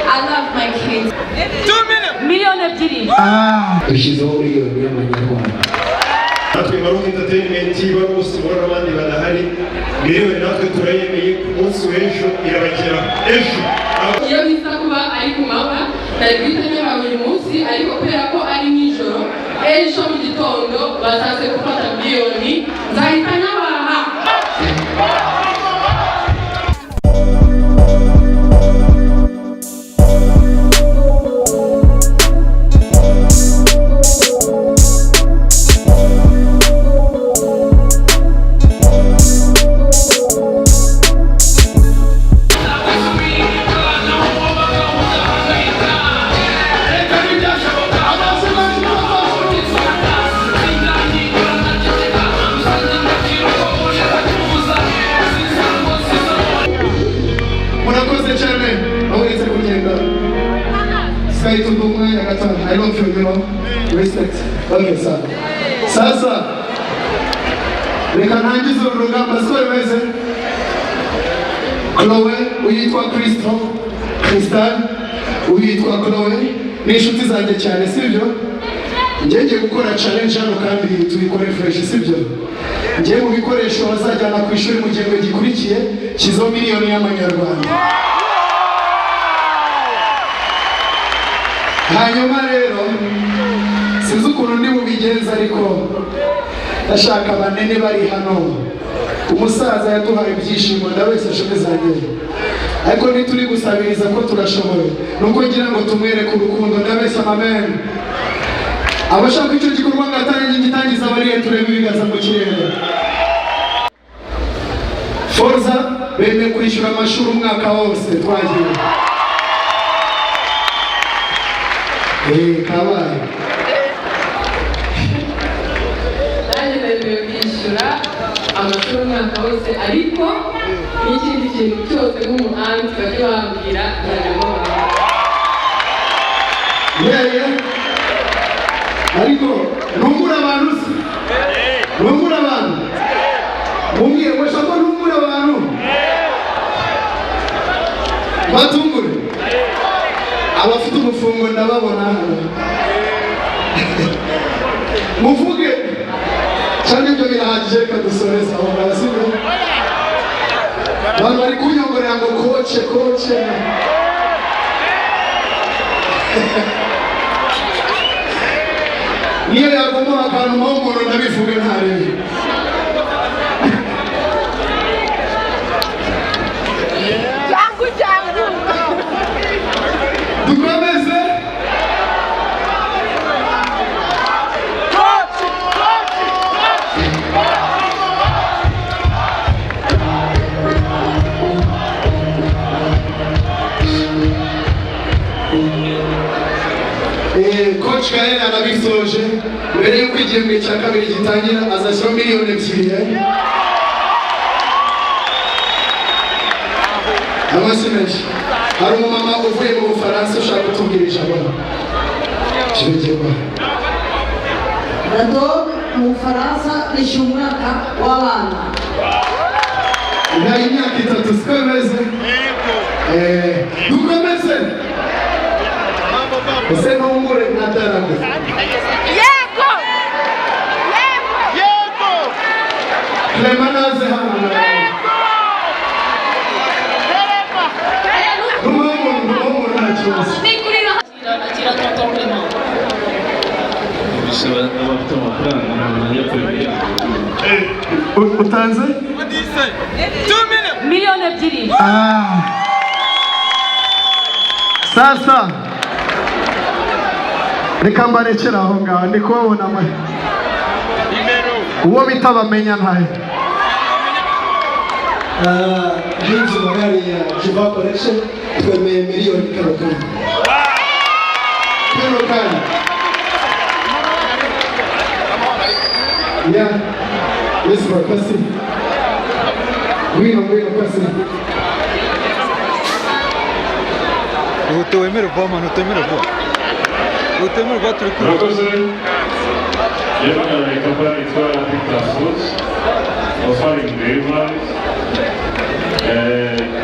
I love my kids. 2 miliyoni. Dushyizeho miliyoni y'amanyarwanda. Natwe nka Rock Entertainment, bari bose ubona n'abandi badahari, miliyoni natwe turayemeye. Ku munsi w'ejo irabagera ejo. Iyo biza kuba ari ku manywa, nari guhita nyaba buri munsi, ariko kubera ko ari nijoro, ejo mu gitondo bazaze gufata miliyoni, nzahita nyabaha. Murakoze cyane. Aho uretse kugenda sigaye tuvuga umwanya gato. I love you. Respect. Okay, sawa. Sasa reka ntangize uru rugamba, siko bimeze? Chloe, uyitwa Kristo Crystal, uyitwa Chloe, ni inshuti zanjye cyane, sibyo? Njye ngiye gukora challenge hano kandi tuyikore fresh, sibyo? Njye mu bikoresho bazajyana ku ishuri mu gihembwe gikurikiye kizo miliyoni y'amanyarwanda. Hanyuma rero sinzi ukuntu ndi bubigenza, ariko ndashaka abanene bari hano. Umusaza yaduhaye ibyishimo, ndabeshya inshuti zanjye? Ariko ntituri gusabiriza ko turashoboye, nuko ngira ngo tumwereke urukundo. Ndabeshya amamene? Abashaka icyo gikorwa ngatangiye gitangiza bariye, turebe ibiganza mu kirere. Forza bemeye kwishyura amashuri umwaka wose. Twagiye. Kabaye. Nanjye nemerewe kwishyura amashuri umwaka wose, ariko n'ikindi kintu cyose nk'umuhanzi bajye bambwira, nzajya mbabona. Yeah. Ariko ntungura abantu se? Ntungura abantu? Mumbwire, mwesha ko ntungura abantu? Batungure. Abafite umufungo ndababona hano. Muvuge. Cyangwa ibyo birahagije, reka dusoreze aho ngaho, sibyo? Abantu bari kunyongorera ngo coach, coach. Niyo yaguma akantu umuntu ndabivuga ntarebe. Jangu jangu. Dukomeze. Coach Gael arabisoje. Mbere y'uko igihembwe cya kabiri gitangira azashyiraho miliyoni 2. Amashyi menshi. Hari umumama uvuye mu Bufaransa ushaka kutubwira ijambo. Kibigirwa. Rado mu Bufaransa rishyura umwaka w'abana. Nta imyaka 3, siko bimeze? Dukomeze. Ese ntungure nka darago? Yego. Yego. Clement naze hano. N'umuhungu nta kibazo. Akira tonton Clement. Bisaba abafite amafaranga ntabwo najya kureba. Utanze? 2 miliyoni. Ah. Sasa reka mbarekere aho ngaho, ndi kubabona uwo bita bamenya ntayo. Hinzi magari ya Jiva Collection, twemeye miliyoni kano kanya. Kano kanya. Yeah. Yes, bro, kasi. Ngwino, ngwino, kasi. Utemere vuba mani, utemere vuba, utemere vuba, turi kwihuta. Murakoze. Yewe, kampani yitwa Victor Foods offering deliveries.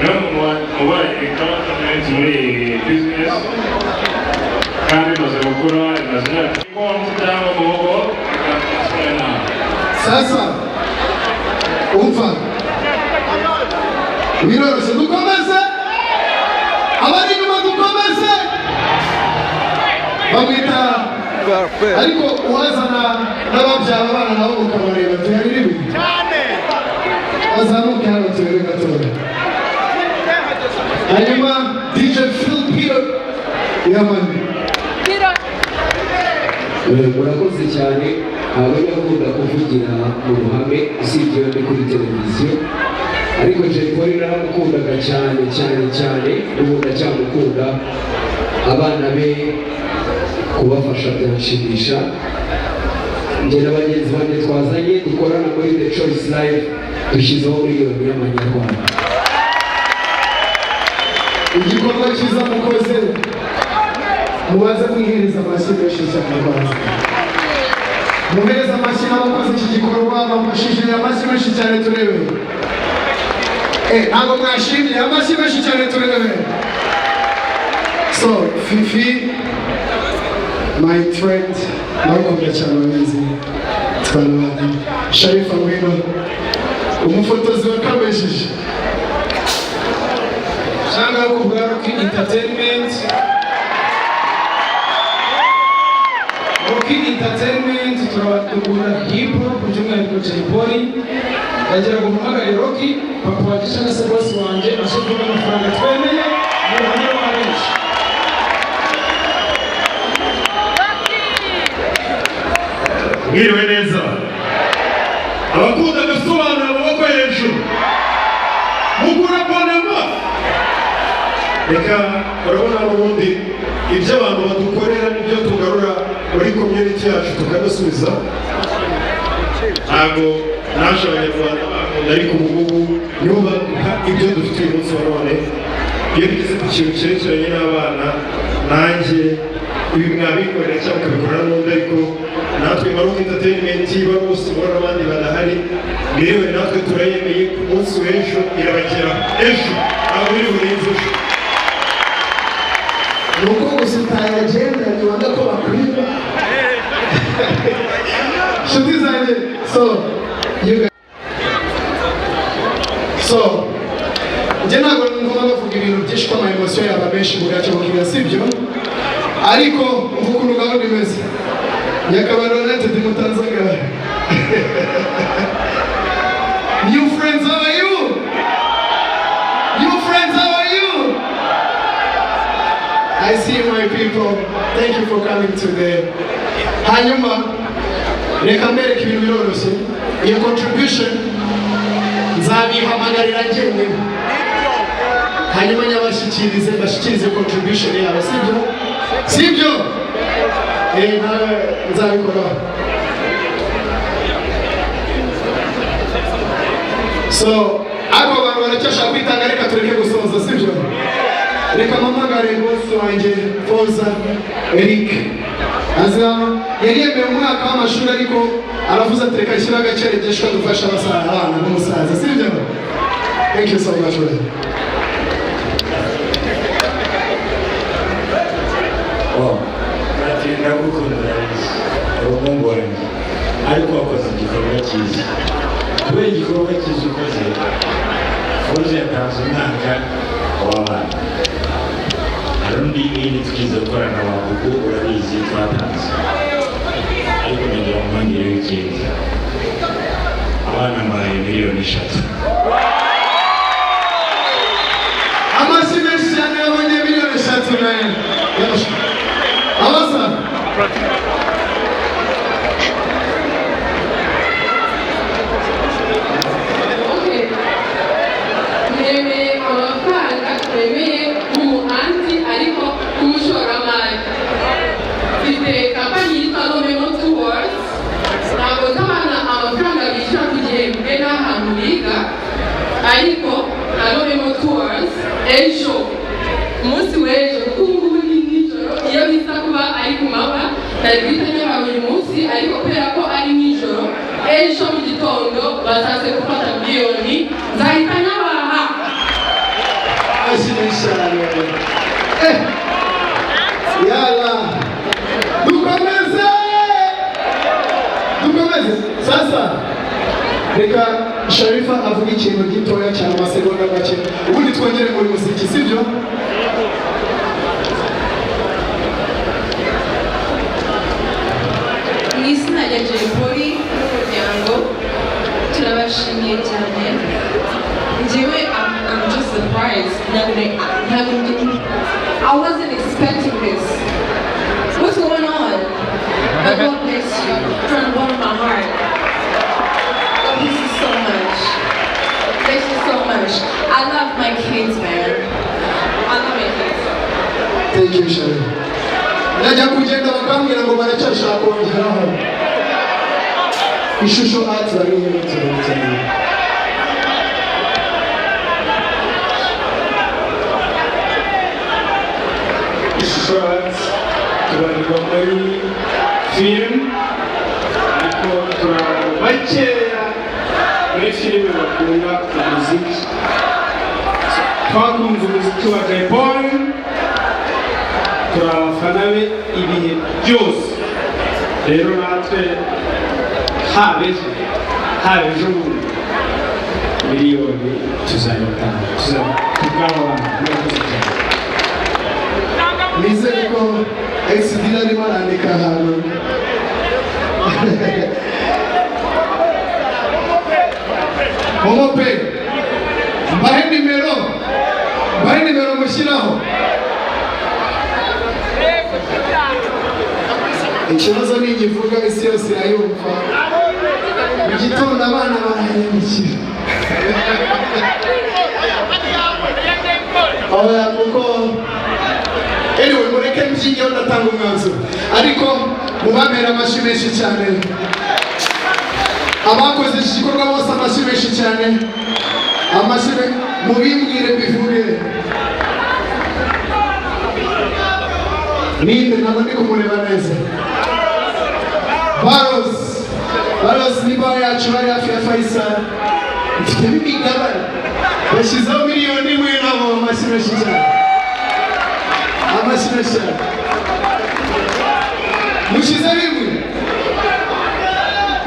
Niwe muntu ubaye kampani. Entertainment muri iyi business, kandi imaze gukura, imaze imyaka konti cyangwa muhogo. Sasa umva, biroroshye, dukomeze. Abari inyuma, dukomeze. Bamwita, ariko uwazana n'ababyara abana nabo mukabareba, tuyaririmbe, bazamuke hano turebe gatoya. Hanyuma DJ Phil Peter yamani. Murakoze cyane. Abajya akunda kuvugira mu ruhame, usibye iyo ndi kuri televiziyo, ariko Jay Polly naramukundaga cyane cyane cyane, n'ubu ndacyamukunda. Abana be kubafasha byanshimisha. Njye na bagenzi banjye twazanye dukorana muri The Choice Live, dushyizeho miliyoni y'amanyarwanda. Igikorwa cyiza mukoze, mubaze mwihereza amashyi menshi cyane. Kwanza muhereza amashyi n'abakoze iki gikorwa bamufashije, amashyi menshi cyane turebe. Ntabwo mwashimye? Amashyi menshi cyane turebe. So Fifi, my friend, ndagukunda cyane, urabizi, twarabanye. Sharifa, ngwino, umufotozi wakamesheje. Cyangwa ku bwa Rocky Entertainment, Rocky Entertainment turabakunda, hip hop by'umwihariko Jay Polly. Ndagira ngo mpamagare Rocky, papa wanjye cyangwa se boss wanjye, ashyirwemo amafaranga twemeye mu ruhame rwa benshi. Mwiriwe neza. Abakunda agasobanura, amaboko hejuru. Mugura bonema. Reka, urabona n'ubundi ibyo abantu badukorera nibyo tugarura muri community yacu tukabasubiza. Ntabwo naje abanyarwanda bakunda, ariko ubu ngubu nibo baduha ibyo dufite uyu munsi wa none. Iyo bigeze ku kintu cyerekeranye n'abana, nanjye ibi mwabikorera cyangwa mukabikora n'undi, ariko natwe nka Rock Entertainment, bose ubona n'abandi badahari, miliyoni natwe turayemeye. Ku munsi w'ejo irabageraho, ejo, ntabwo biri burenze ejo. Ni uko gusa utayagenda, ntiwanga ko bakwiba. Inshuti zanjye, so you guys, so njye ntabwo ngomba bavuga ibintu byinshi ko ama émotion yaba menshi mugacyo, sibyo? Ariko umva ukuntu gahunda imeze. Nyakabanda United, mutanzagahe? New friends, how are you? New friends, how are you? I see you, my people. Thank you for coming today. Hanyuma reka mbereke ibintu biroroshye. Iyo contribution nzabihamagarira njyenyine, hanyuma nyabashyikirize, mbashyikirize contribution yabo, sibyo? Sibyo? Nawe nzabikora. So ariko abantu baracyashaka kwitanga, reka tureke gusoza, sibyo? Reka mpamagare boss wanjye Foza Eric, azi hano. Yari yemeye umwaka w'amashuri, ariko aravuze ati reka nshyire agaceregesho dufasha abasaza, abana n'umusaza, sibyo? Thank you so much, brother. Oh, ati ndagukunda, urabizi, uri umuhungu wanjye, ariko wakoze igikorwa cyiza. Kubera igikorwa cyiza ukoze, Foze yatanze umwaka w'abana. Hari undi mwini twize gukorana wa Gugu, urabizi, twatanze, ariko ndagira ngo mwongereho ikindi. Abana mbahaye miliyoni 3. Amashyi menshi cyane, yabonye miliyoni 3 nayo abasa. Okay. Nemeye amafaranga nemeye nk'umuhanzi, ariko nk'umushoramari mfite kampani yitwa Lomemo Tours. Ntabwo nzi abana amafaranga bishyura ku gihembwe n'ahantu biga, ariko nka Lomemo Tours ejo, umunsi w'ejo, kuko ubu ngubu ni nijoro, iyo biza kuba ari ku manywa nari guhita nyaba buri munsi, ariko kubera ko ari nijoro, ejo mu gitondo bazaze gufata miliyoni, nzahita nyabaha. Amashyi menshi cyane. Yala, dukomeze, dukomeze. Sasa reka Sharifa avuga ikintu gitoya cyane, amasegonda make, ubundi twongere muri muziki, sibyo? Mu izina rya Jay Polly n'umuryango, turabashimiye cyane. Njyewe I'm just surprised. Ntabwo I wasn't expecting this. What's going on? But God bless you from the bottom of my heart. God bless you so much. Bless you so much. I love my kids, man. I love my kids. Thank you, Sharifa. Ndajya kugenda bakambwira ngo baracyashaka kongeraho. Ishusho Art bari cyane. Ishusho Art tubarirwa muri filime, ariko turi abantu bakeya muri filime bakunda umuziki. Twakunze umuziki wa Jay Polly, turi abafana be ibihe byose. Rero natwe haba ejo, haba ejo bundi, miliyoni tuzayitanga tuzabw'aba bantu. Murakoze cyane. Nizere ko ex-dealer arimo arandika ahantu. MoMo Pay, mbahe nimero, mbahe nimero mushyiraho. Ikibazo ni igivuga isi yose irayumva. Mu gitondo abana barayandikira. Oya, kuko anyway, mureke mbyigeho, ndatanga umwanzuro, ariko mubamera amashyi menshi cyane abakoze iki gikorwa bose. Amashyi menshi cyane, amashyi mubimbwire mbivuge. Ninde? Ntabwo ndi kumureba neza. Baros, Baros ni bar yacu, bari hafi ya Faisal, mfitemo imigabane, bashyizeho miliyoni 1 nabo. Amashyi menshi cyane, amashyi menshi cyane. Mushyizeho imwe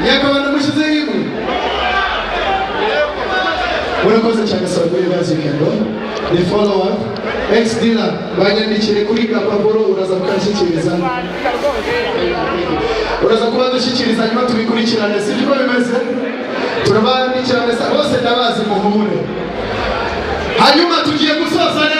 yakabana, mushyizeho imwe. Murakoze cyane. Sabwe bazikendo ni follow up. Ex dealer, banyandikire kuri gapapuro, uraza kukanshyikiriza, uraza kuba dushyikiriza, nyuma tubikurikirane. Sibyo uko bimeze? Turabandikirane bose, ndabazi, muhumure. Hanyuma tugiye gusoza neza.